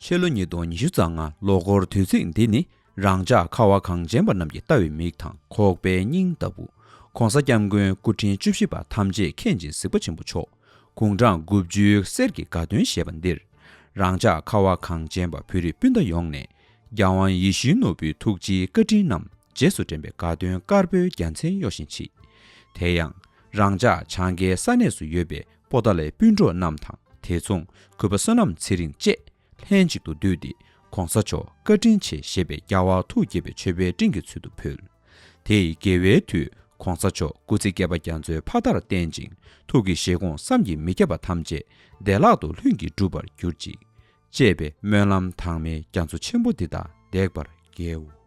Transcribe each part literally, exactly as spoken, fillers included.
ཕྱི་ལོ་ཉིས་སྟོང་ཉི་ཤུ་རྩ་ལྔ་ལོ་འཁོར་དུས་ཚིགས་འདི་ནི། རང་ཅག་ཁ་བ་གངས་ཅན་པ་རྣམས་ཀྱི་ལྟ་བའི་མིག་དང་ཁོག་པའི་སྙིང་ལྟ་བུ། ྋགོང་ས་ྋསྐྱབས་མགོན་སྐུ་ཕྲེང་བཅུ་བཞི་པ་ཐམས་ཅད་མཁྱེན་ཅིང་གཟིགས་པ་ཆེན་པོ་མཆོག་དགུང་གྲངས་དགུ་བཅུའི་གསེར་གྱི་དགའ་སྟོན་ཞེས་པ་འདིར། རང་ཅག་ཁ་བ་གངས་ཅན་པ་བོད་རིགས་སྤུན་ཟླ་ཡོངས་ནས། རྒྱལ་དབང་ཡིད་བཞིན་ནོར་བུའི་ཐུགས་རྗེའི་བཀའ་དྲིན་རྣམས་རྗེས་སུ་དྲན་པའི་དགའ་སྟོན་དཀར་པོའི་རྒྱལ་མཚན་གཡོ་བཞིན་མཆིས། དེ་ཡང་། རང་ཅག་བྱང་ཁའི་ས་གནས་སུ་ཡོད་པའི་པོ་ཏཱ་ལའི་སྤུན་གྲོགས་རྣམས་དང་དེ་མཚུངས་གུས་པ་བསོད་ནམས་ཚེ་རིང་བཅས། ལྷན་ཅིག་ཏུ་འདུས་ཏེ་ྋགོང་ས་མཆོག་བཀའ་དྲིན་ཆེ་ཞེས་པའི་རྒྱལ་བ་ཐུགས་དགྱེས་པའི་མཆོད་པའི་སྤྲིན་གྱི་ཚུལ་དུ་ཕུལ། དེ་ཡི་དགེ་བའི་མཐུས་ྋགོང་ས་མཆོག་སྐུ་ཚེ་བསྐལ་པ་རྒྱ་མཚོའི་ཕ་མཐར་བརྟན་ཅིང་ཐུགས་ཀྱི་བཞེད་དགོངས་བསམ་གྱིས་མི་ཁྱབ་པ་ཐམས་ཅད་བདེ་བླག་ཏུ་ལྷུན་གྱིས་འགྲུབ་པར་གྱུར་ཅིག་ཅེས་པའི་སྨོན་ལམ་དྭངས་མའི་རྒྱ་མཚོ་ཆེན་པོ་འདི་དག་འདེགས་པར་དགེའོ།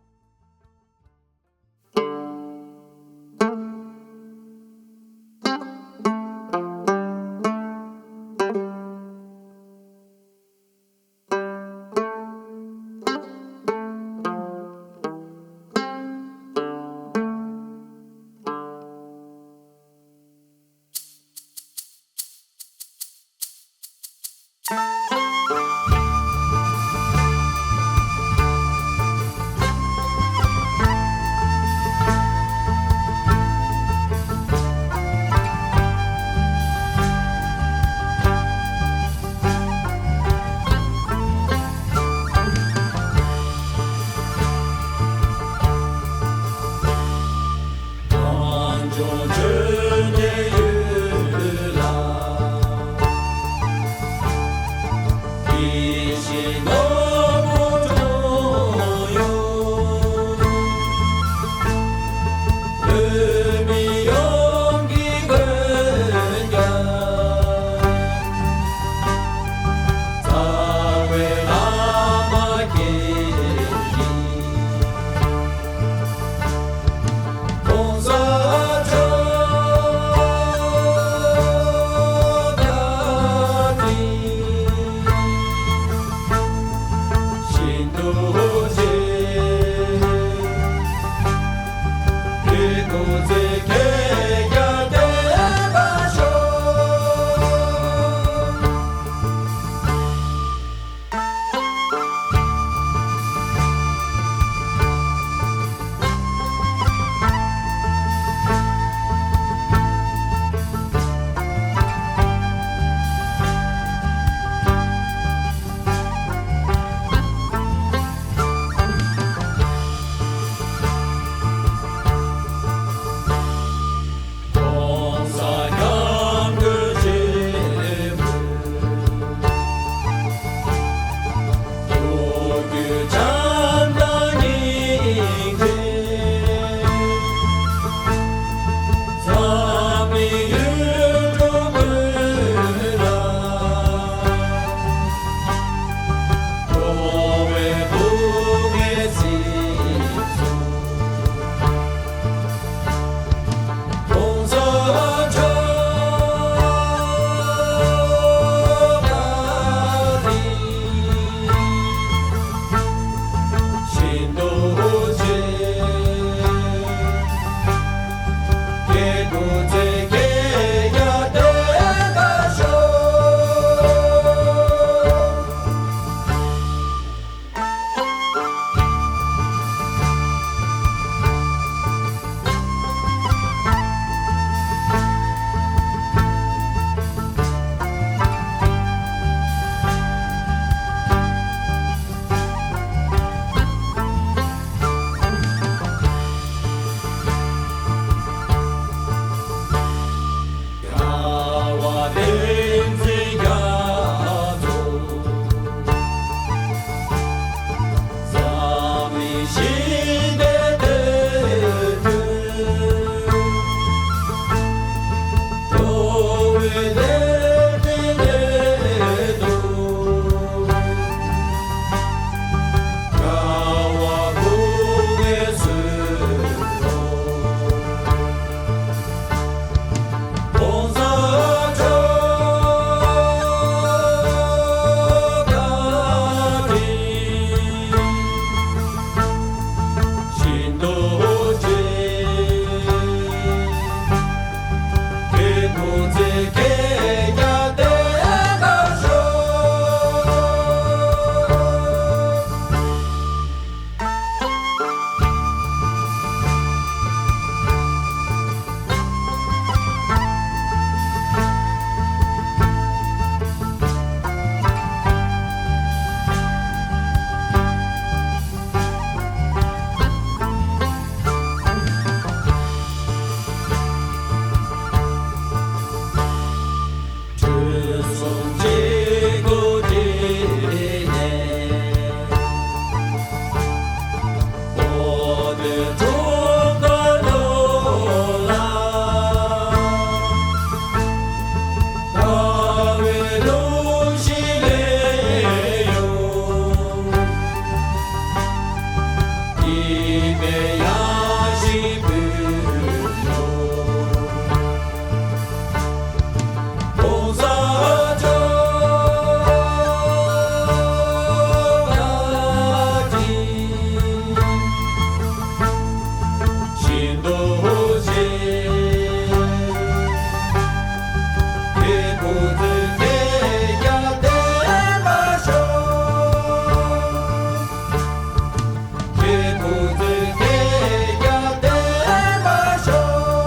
སྐྱེས་བུ་ཚེ་སྐྱེས་རྒྱལ་བསྟན་པ་ཤོག་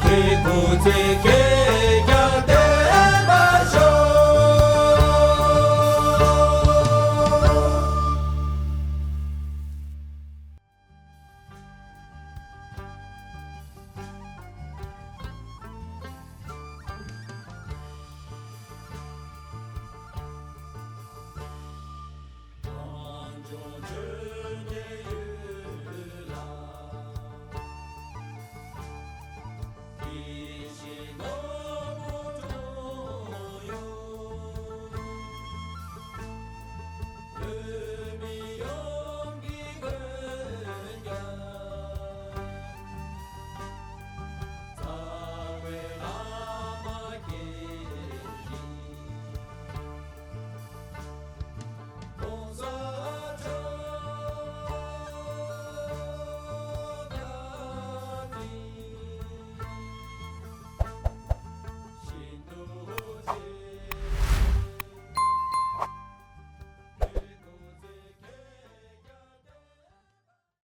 སྐྱེས་བུ་ཚེ་སྐྱེས་